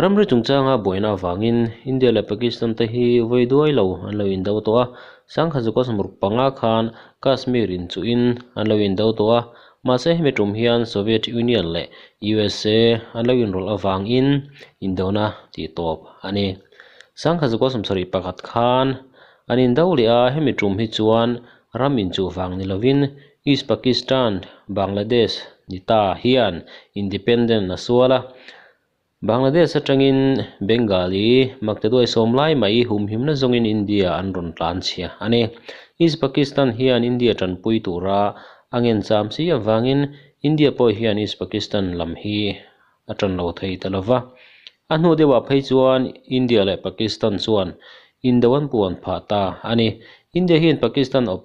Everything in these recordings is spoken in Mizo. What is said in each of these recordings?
Ramri chungchanga buaina avangin India leh Pakistan te hi vawi duai lo an lo indo tawh a, sangkhat zuka sawmruk panga khan Kashmir inchuhin an lo indo tawh a, mahse hemi tum hian Soviet Union leh USA an lo inrawlh avangin indona tih tawp a ni. Sangkhat zuka 71 khan an indo leh a, hemi tum hi chuan ram inchuh vang ni lovin East Pakistan, Bangladesh ni ta hian independent a sual a, Bangladesh atangin Bengali maktaduai sawm lai mai humhimna zawngin India an rawn tlan chhia a ni. East Pakistan hian India tanpui tura a ngen cham si avangin India pawh hian East Pakistan lam hi a tan lo thei ta lova. A hnu deuhah phei chuan India leh Pakistan chuan indo an puan phah ta a ni. India hian Pakistan awp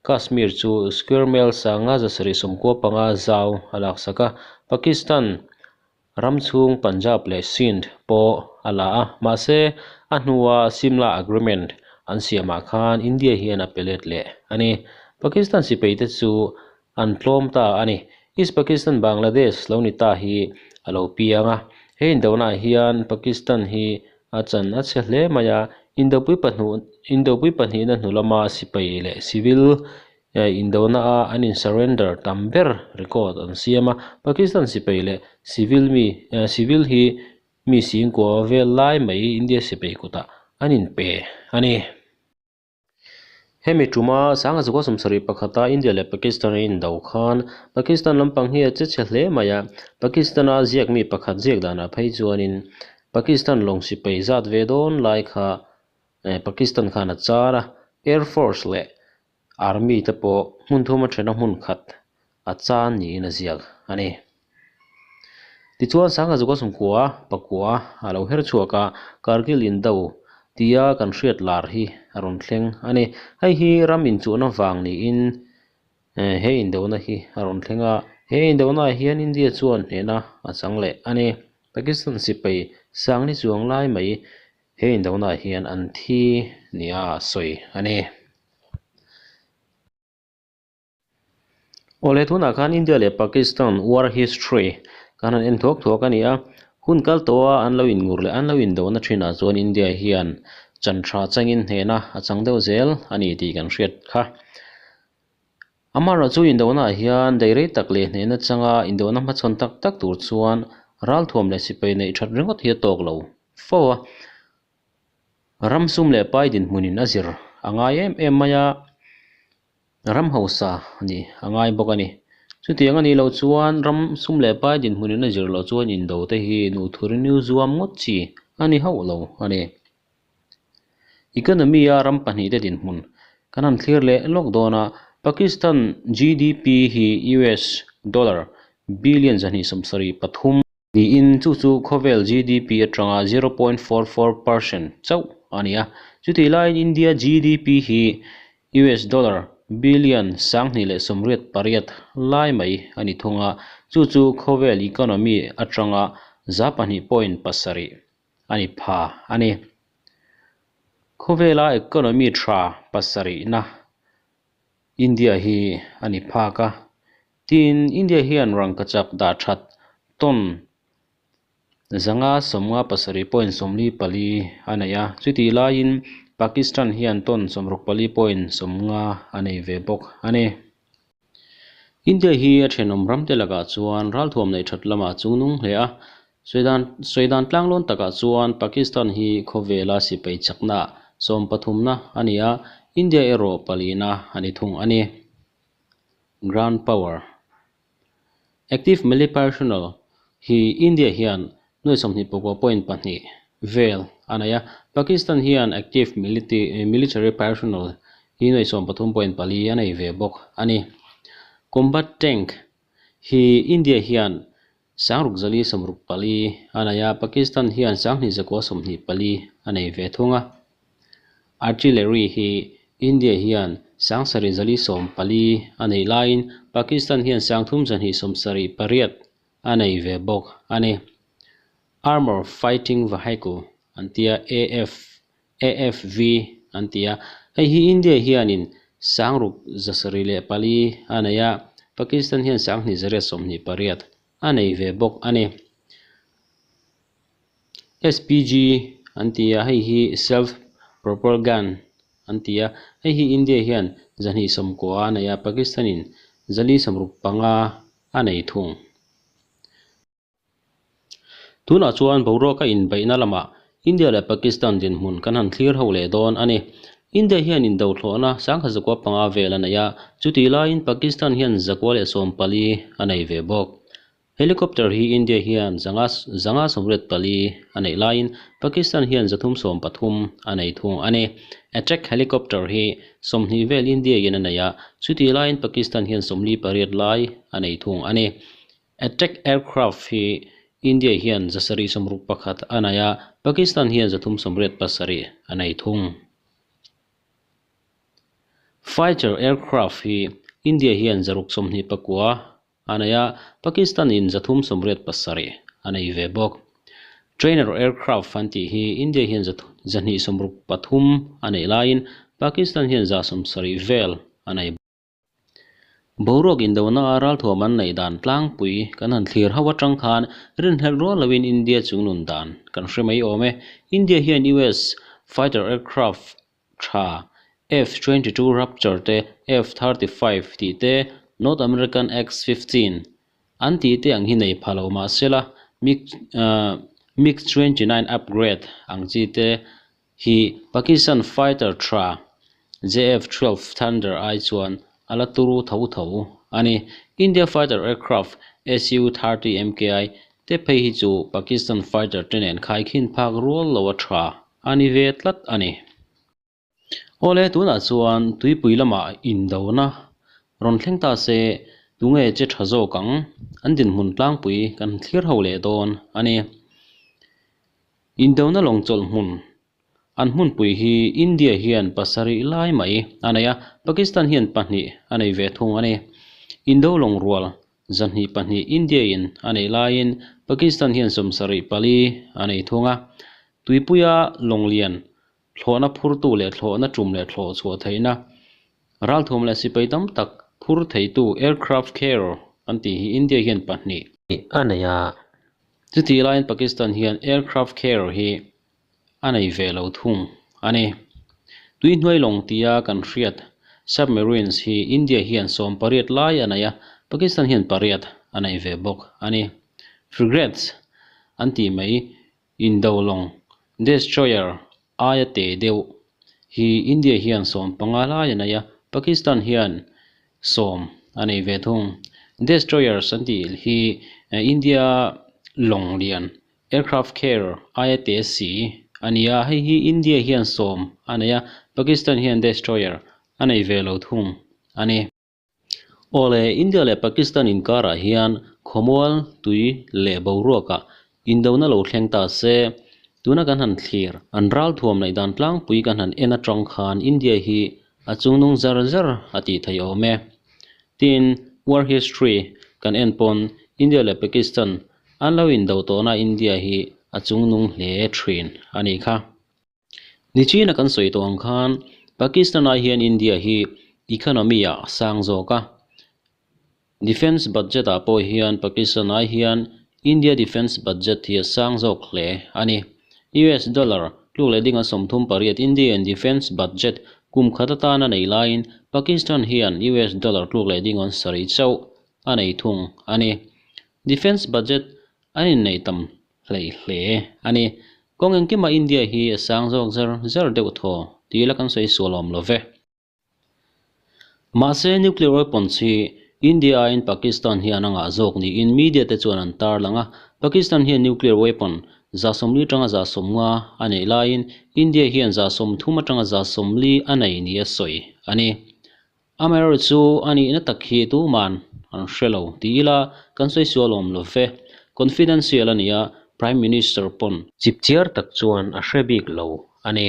Kashmir chu square mile sanga 795 zau a laksak a, Pakistan ram chhung Punjab leh Sindh pawh a la a, mahse a hnua Simla Agreement an siamah khan India hian a pe let leh a ni. Pakistan sipaite chu an tlawm ta a ni. East Pakistan Bangladesh lo ni ta hi a lo piang a, he indonaah hian Pakistan hi a chan a chhe hle mai a, Indopui pahnuh Indopui pahnihna hnu lama sipai leh civil Indona a an in surrender tam ber record an siam a, Pakistan sipai leh civil mi civil hi mi singkua vel lai mai India sipai kutah an in pe a ni. Hemi tuma sanga zakua 71 a India leh Pakistan an indo khan Pakistan lampang hi a che chhe hle mai a, Pakistan a ziak mi pakhat ziak danah phei chuanin Pakistan lawng sipai zat ve dawn lai kha Pakistan khan a char a, Air Force leh Army te pawh hmun thuma thena hmun khat a chan niin a ziak a ni. Tichuan sangha zuka sawmkua pakua a lo her chhuak a, Kargil indo tia kan hriat lar hi a rawn thleng a ni. Hei hi ram inchuhna vang niin he indona hi a rawn thleng a, he indona ah hian India chuan hnehna a chang leh a ni. Pakistan sipai sangni chuang lai mai He indona hian an thi nia sawi a ni. Awle tunah khan India leh Pakistan war history kan han en thuak thuak a ni a, hun kal tawha an lo inngur leh an lo indona thinah chuan India hian chan tha changin hnehna a chang deuh zel a ni tih kan hriat kha. Amaherawhchu indona hian dairei tak leh hnehna changa indona hmachhawn tak tak tur chuan ralthuam leh sipai neih that ringawt hi a tawk lo fo a. Ram sum leh pai dinhmunin a zir a ngai em em mai a, ram hausa nih a ngai bawk a ni. Chutiang a nih loh chuan ram sum leh pai dinhmunin a zir loh chuan indo te hi nuhthurin zuam ngawt chi a ni hauh lo a ni. Economy a ram pahnihte dinhmun kan han thlir leh lawk dawn a, Pakistan GDP hi US dollar billion 273 niin chu chu khawvel GDP atanga 0.44% chauh a ni a. Chutih laiin India GDP hi US dollar billion 1088 lai mai a ni thung a, chu chu khawvel economy atanga 2.7 a ni pha a ni. Khawvela economy tha pasarihna India hi a ni phak a, tin India hian rangkachak dah that tawn 557.44 a nei a, chutih laiin Pakistan hian tawn 64.50 a nei ve bawk a ni. India hi a thenawm ramte lakah chuan ralthuam neih that lamah chungnung hle a, Sawidan tlanglawn takah chuan Pakistan hi khawvela sipai chakna sawmpathumna a ni a, India erawh palina a ni thung a ni. Ground Power Active Military Personnel hi India hian nuai 29.2 vel a nei a, Pakistan hian Active Military Personnel hi nuai 13.4 a nei ve bawk a ni. Combat Tank hi India hian 6464 a nei a, Pakistan hian 2924 a nei ve thung a. Artillery hi India hian 7414 a neih laiin Pakistan hian 3278 a nei ve bawk a ni. Armour Fighting Vehicle an ti a, AF, AFV an ti a, hei hi India hianin 6704 a nei a, Pakistan hian 28 a nei ve bawk a ni. SPG an ti a, hei hi Self Propelled Gun an ti a, hei hi India hian 290 a nei a, Pakistan in 465 a nei thung. Tunah chuan boruaka inbeihna lamah India leh Pakistan dinhmun kan han thlir ho leh dawn a ni. India hian indothlawhna 1105 vel a nei a, chutih laiin Pakistan hian 114 a nei ve bawk. Helicopter hi India hian 584 a neih laiin Pakistan hian 313 a nei thung a ni. Attack helicopter hi 20 vel India in a nei a, chutih laiin Pakistan hian 48 lai a nei thung a ni. Attack aircraft hi India hian 761 a nei a, Pakistan hian 387 a nei thung. Fighter aircraft hi India hian 629 a nei a, Pakistan in 387 a nei ve bawk. Trainer aircraft an tih hi India hian 263 a neih laiin Pakistan hian 170 vel a nei. Boruak indona a ralthuam an neih dan tlangpui kan han thlir ho atang khan rinhlelh rual loin India chung nun dan kan hre mai awm e. India hian US fighter aircraft tha F-22 Raptor te, F-35 tih te, North American X-15 an tih te ang hi nei pha lo mah sela MiG-29 upgrade ang chi te hi Pakistan fighter tha JF-12 Thunder ai chuan a la turu tho tho a ni. India fighter aircraft Su-30 MKI te phei hi chu Pakistan fighter te nen khaikhin phak rual lo a tha a ni ve tlat a ni. Awle, tunah chuan tuipui lamah indona rawn thleng ta se tunge che tha zawk ang? An dinhmun tlangpui kan thlir ho leh dawn a ni. Indona lawng chawlh hmun an hmunpui hi India hian pasarih lai mai a nei a, Pakistan hian pahnih a nei ve thung a ni. Indo lawng rual 202 India in a neih laiin Pakistan hian 74 a nei thung a. Tuipuia lawng lian thlawhna phurtu leh thlawhna tum leh thlawh chhuah theihna ralthuam leh sipai tam tak phur theitu aircraft carrier an tih hi India hian pahnih a nei a. Chutih laiin Pakistan hian aircraft carrier hi a nei ve lo thung a ni. Tuihnuai lawng tia kan hriat submarines hi India hian 18 lai a nei a, Pakistan hian pariat a nei ve bawk a ni. Frigates an tih mai indo lawng destroyer aia te deuh hi India hian 15 lai a nei a, Pakistan hian 10 a nei ve thung. Destroyers an tih hi India lawng lian aircraft carrier aia te si a ni a, hei hi India hian 10 a nei a, Pakistan hian destroyer a nei ve lo thung a ni. Awle, India leh Pakistan inkarah hian khawmual, tui leh boruakah indona lo thleng ta se, tuna kan han thlir an ralthuam neih dan tlangpui kan han en atang khan India hi a chungnung zar zar a tih theih awm e. Tin, war history kan en pawn India leh Pakistan an lo indo tawhna India hi a chungnung hle thin a nih kha. Nichina kan sawi tawh ang khan Pakistan ai hian India hi economy ah a sang zawk a, defence budget ah pawh hian Pakistan ai hian India defence budget hi a sang zawk hle a ni. US dollar tluk leh dinga 38 Indian defence budget kum khat atana nei laiin Pakistan hian US dollar tluk leh dinga sarih chauh a nei thung a ni. Defence budget an inneih tam hlei hle a ni. Kawng engkima India hi a sang zawk zar zar deuh thaw tih ila kan sawi sual awm lo ve. Mahse nuclear weapons hi India aiin Pakistan hian a ngah zawk niin media te chuan an tarlang a, Pakistan hian nuclear weapon 140 atanga 150 a neih laiin India hian 130 atanga 140 a nei nia sawi a ni. Amaherawhchu chu a nihna tak hi tuman an hre lo tih ila kan sawi sual awm lo ve. Confidential a ni a, Prime Minister pawn chipchiar tak chuan a hre bik lo a ni.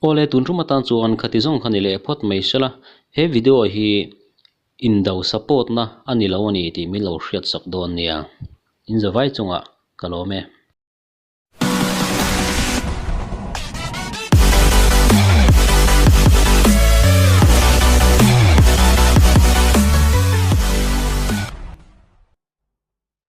Awle, tun tum atan chuan khati zawng kha ni leh phawt mai sela, he video hi indo support na a ni lo a ni tih min lo hriat sak dawn nia. Inzavai chungah ka lawm e.